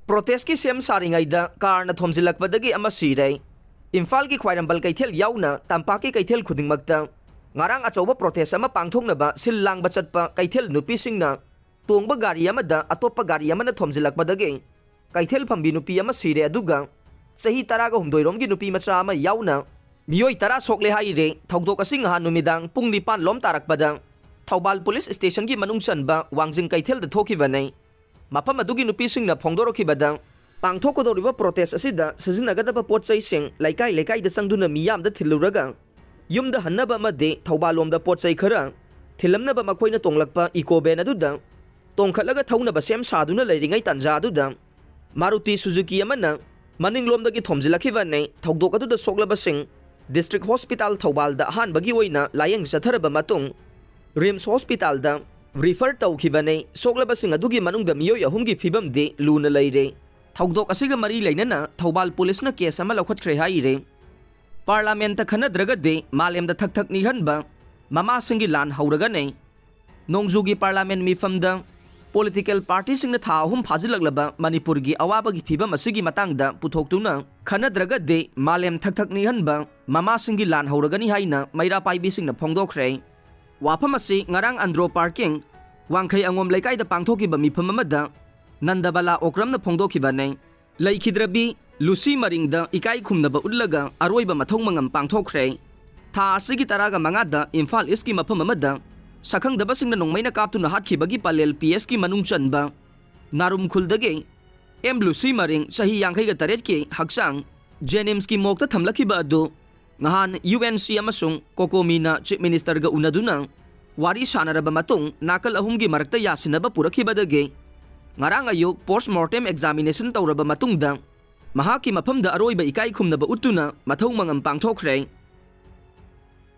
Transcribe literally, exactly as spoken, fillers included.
Protestꯀꯤ ꯁꯦꯝ ꯁꯥꯔꯤꯉꯩꯗ ꯀꯥꯔꯅ ꯊꯣꯝꯖꯤꯜꯂꯛꯄꯗꯒꯤ ꯑꯃ ꯁꯤꯔꯦ꯫ ꯏꯝꯐꯥꯜꯒꯤ ꯈ꯭ꯋꯥꯏꯔꯝꯕꯟ ꯀꯩꯊꯦꯜ ꯌꯥꯎꯅ ꯇꯝꯄꯥꯛꯀꯤ ꯀꯩꯊꯦꯜ ꯈꯨꯗꯤꯡꯃꯛꯇ ꯉꯔꯥꯡ ꯑꯆꯧꯕ protest ꯑꯃ ꯄꯥꯡꯊꯣꯛꯅꯕ ꯁꯤꯜ ꯂꯥꯡꯕ ꯆꯠꯄ ꯀꯩꯊꯦꯜ ꯅꯨꯄꯤꯁꯤꯡꯅ ꯇꯣꯡꯕ ꯒꯥꯔꯤ ꯑꯃꯗ ꯑꯇꯣꯞꯄ ꯒꯥꯔꯤ ꯑꯃꯅ ꯊꯣꯝꯖꯤꯜꯂꯛꯄꯗꯒꯤ ꯀꯩꯊꯦꯜ ꯐꯝꯕꯤ ꯅꯨꯄꯤ ꯑꯃ ꯁꯤꯔꯦ, ꯑꯗꯨꯒ ꯆꯍꯤ ꯇꯔꯥꯒ ꯍꯨꯝꯗꯣꯏ ꯔꯣꯝꯒꯤ ꯅꯨꯄꯤ ꯃꯆꯥ ꯑꯃ ꯌꯥꯎꯅ ꯃꯤꯑꯣꯏ ꯇꯔꯥ ꯁꯣꯛꯂꯦ ꯍꯥꯏꯔꯦ꯫ ꯊꯧꯗꯣꯛ ꯑꯁꯤ ꯉꯍꯥꯟ ꯅꯨꯃꯤꯗꯥꯡ ꯄꯨꯡ ꯅꯤꯄꯥꯟ ꯂꯣꯝ ꯇꯥꯔꯛꯄꯗ ꯊꯧꯕꯥꯜ ꯄꯨꯂꯤꯁ ꯁ꯭ꯇꯦꯁꯟꯒꯤ ꯃꯅꯨꯡ ꯆꯟꯕ ꯋꯥꯡꯖꯤꯡ ꯀꯩꯊꯦꯜꯗ ꯊꯣꯛꯈꯤꯕꯅꯤ꯫ ꯃꯐꯝ ꯑꯗꯨꯒꯤ ꯅꯨꯄꯤꯁꯤꯡꯅ ꯐꯣꯡꯗꯣꯔꯛꯈꯤꯕꯗ, ꯄꯥꯡꯊꯣꯛꯀꯗꯧꯔꯤꯕ protest ꯑꯁꯤꯗ ꯁꯤꯖꯤꯟꯅꯒꯗꯕ ꯄꯣꯠ ꯆꯩꯁꯤꯡ ꯂꯩꯀꯥꯏ ꯂꯩꯀꯥꯏꯗ ꯆꯪꯗꯨꯅ ꯃꯤꯌꯥꯝꯗ ꯊꯤꯜꯂꯨꯔꯒ ꯌꯨꯝꯗ ꯍꯟꯅꯕ ꯑꯃꯗꯤ ꯊꯧꯕꯥꯜ ꯂꯣꯝꯗ ꯄꯣꯠ ꯆꯩ ꯈꯔ ꯊꯤꯜꯂꯝꯅꯕ ꯃꯈꯣꯏꯅ ꯇꯣꯡꯂꯛꯄ eco van ꯑꯗꯨꯗ ꯇꯣꯡꯈꯠꯂꯒ ꯊꯧꯅꯕ ꯁꯦꯝ ꯁꯥꯗꯨꯅ ꯂꯩꯔꯤꯉꯩ ꯇꯥꯟꯖꯥ ꯑꯗꯨꯗ ꯃꯥꯔꯨꯇꯤ ꯁꯨꯖꯨꯀꯤ ꯑꯃꯅ ꯃꯅꯤꯡꯂꯣꯝꯗꯒꯤ ꯊꯣꯝꯖꯤꯜꯂꯛꯈꯤꯕꯅꯤ꯫ ꯊꯧꯗꯣꯛ ꯑꯗꯨꯗ ꯁꯣꯛꯂꯕꯁꯤꯡ district hospital ꯊꯧꯕꯥꯜꯗ ꯑꯍꯥꯟꯕꯒꯤ ꯑꯣꯏꯅ ꯂꯥꯌꯦꯡ ꯆꯠꯊꯔꯕ ꯃꯇꯨꯡ RIMS hospitalꯗ refer ꯇꯧꯈꯤꯕꯅꯤ꯫ ꯁꯣꯛꯂꯕꯁꯤꯡ ꯑꯗꯨꯒꯤ ꯃꯅꯨꯡꯗ ꯃꯤꯑꯣꯏ ꯑꯍꯨꯝꯒꯤ ꯐꯤꯕꯝꯗꯤ ꯂꯨꯅ ꯂꯩꯔꯦ꯫ ꯊꯧꯗꯣꯛ ꯑꯁꯤꯒ ꯃꯔꯤ ꯂꯩꯅꯅ ꯊꯧꯕꯥꯜ ꯄꯨꯂꯤꯁꯅ case ꯑꯃ ꯂꯧꯈꯠꯈ꯭ꯔꯦ ꯍꯥꯏꯔꯤ꯫ Parliamentꯇ ꯈꯟꯅꯗ꯭ꯔꯒꯗꯤ ꯃꯥꯂꯦꯝꯗ ꯊꯛ ꯊꯛ ꯅꯤꯛꯍꯟꯕ ꯃꯃꯥꯁꯤꯡꯒꯤ ꯂꯥꯟ ꯍꯧꯔꯒꯅꯤ꯫ ꯅꯣꯡꯖꯨꯒꯤ Parliament ꯃꯤꯐꯝꯗ political partyꯁꯤꯡꯅ ꯊꯥ ꯑꯍꯨꯝ ꯐꯥꯖꯤꯜꯂꯛꯂꯕ ꯃꯅꯤꯄꯨꯔꯒꯤ ꯑꯋꯥꯕꯒꯤ ꯐꯤꯕꯝ ꯑꯁꯤꯒꯤ ꯃꯇꯥꯡꯗ ꯄꯨꯊꯣꯛꯇꯨꯅ ꯈꯟꯅꯗ꯭ꯔꯒꯗꯤ ꯃꯥꯂꯦꯝ ꯊꯛ ꯊꯛ ꯅꯤꯛꯍꯟꯕ ꯃꯃꯥꯁꯤꯡꯒꯤ ꯂꯥꯟ ꯍꯧꯔꯒꯅꯤ ꯍꯥꯏꯅ ꯃꯩꯔꯥ ꯄꯥꯏꯕꯤꯁꯤꯡꯅ ꯐꯣꯡꯗꯣꯛꯈ꯭ꯔꯦ꯫ ꯋꯥꯐꯝ ꯑꯁꯤ ꯉꯔꯥꯡ ꯑꯟꯗ꯭ꯔꯣ ꯄꯥꯔꯀꯤꯡ ꯋꯥꯡꯈꯩ ꯑꯉꯣꯝ ꯂꯩꯀꯥꯏꯗ ꯄꯥꯡꯊꯣꯛꯈꯤꯕ ꯃꯤꯐꯝ ꯑꯃꯗ ꯅꯟꯗꯕꯂꯥ ꯑꯣꯀ꯭ꯔꯝꯅ ꯐꯣꯡꯗꯣꯛꯈꯤꯕꯅꯤ꯫ ꯂꯩꯈꯤꯗ꯭ꯔꯕꯤ ꯂꯨꯁꯤ ꯃꯔꯤꯡꯗ ꯏꯀꯥꯏ ꯈꯨꯝꯅꯕ ꯎꯠꯂꯒ ꯑꯔꯣꯏꯕ ꯃꯊꯧ ꯃꯉꯝ ꯄꯥꯡꯊꯣꯛꯈ꯭ꯔꯦ꯫ ꯊꯥ ꯑꯁꯤꯒꯤ ꯇꯔꯥꯒ ꯃꯉꯥꯗ ꯏꯝꯐꯥꯜ ꯏꯁꯀꯤ ꯃꯐꯝ ꯑꯃꯗ ꯁꯛꯈꯪꯗꯕꯁꯤꯡꯅ ꯅꯣꯡꯃꯩꯅ ꯀꯥꯞꯇꯨꯅ ꯍꯥꯠꯈꯤꯕꯒꯤ ꯄꯂꯦꯜ ꯄꯤ ꯑꯦꯁꯀꯤ ꯃꯅꯨꯡ ꯆꯟꯕ ꯅꯥꯔꯨꯝ ꯈꯨꯜꯗꯒꯤ ꯑꯦꯝ ꯂꯨꯁꯤ ꯃꯔꯤꯡ, ꯆꯍꯤ ꯌꯥꯡꯈꯩꯒ ꯇꯔꯦꯠꯀꯤ, ꯍꯛꯆꯥꯡ ꯖꯦꯅꯤꯝꯁꯀꯤ ꯃꯣꯛꯇ ꯊꯝꯂꯛꯈꯤꯕ ꯑꯗꯨ ꯉꯍꯥꯟ ꯌꯨ ꯑꯦꯟ ꯁꯤ ꯑꯃꯁꯨꯡ ꯀꯣꯀꯣꯃꯤꯅ Chief Ministerꯒ ꯎꯅꯗꯨꯅ ꯋꯥꯔꯤ ꯁꯥꯟꯅꯔꯕ ꯃꯇꯨꯡ ꯅꯥꯀꯜ ꯑꯍꯨꯝꯒꯤ ꯃꯔꯛꯇ ꯌꯥꯁꯤꯟꯅꯕ ꯄꯨꯔꯛꯈꯤꯕꯗꯒꯤ ꯉꯔꯥꯡ ꯑꯌꯨꯛ post mortem examination ꯇꯧꯔꯕ ꯃꯇꯨꯡꯗ ꯃꯍꯥꯛꯀꯤ ꯃꯐꯝꯗ ꯑꯔꯣꯏꯕ ꯏꯀꯥꯏ ꯈꯨꯝꯅꯕ ꯎꯠꯇꯨꯅ ꯃꯊꯧ ꯃꯉꯝ ꯄꯥꯡꯊꯣꯛꯈ꯭ꯔꯦ꯫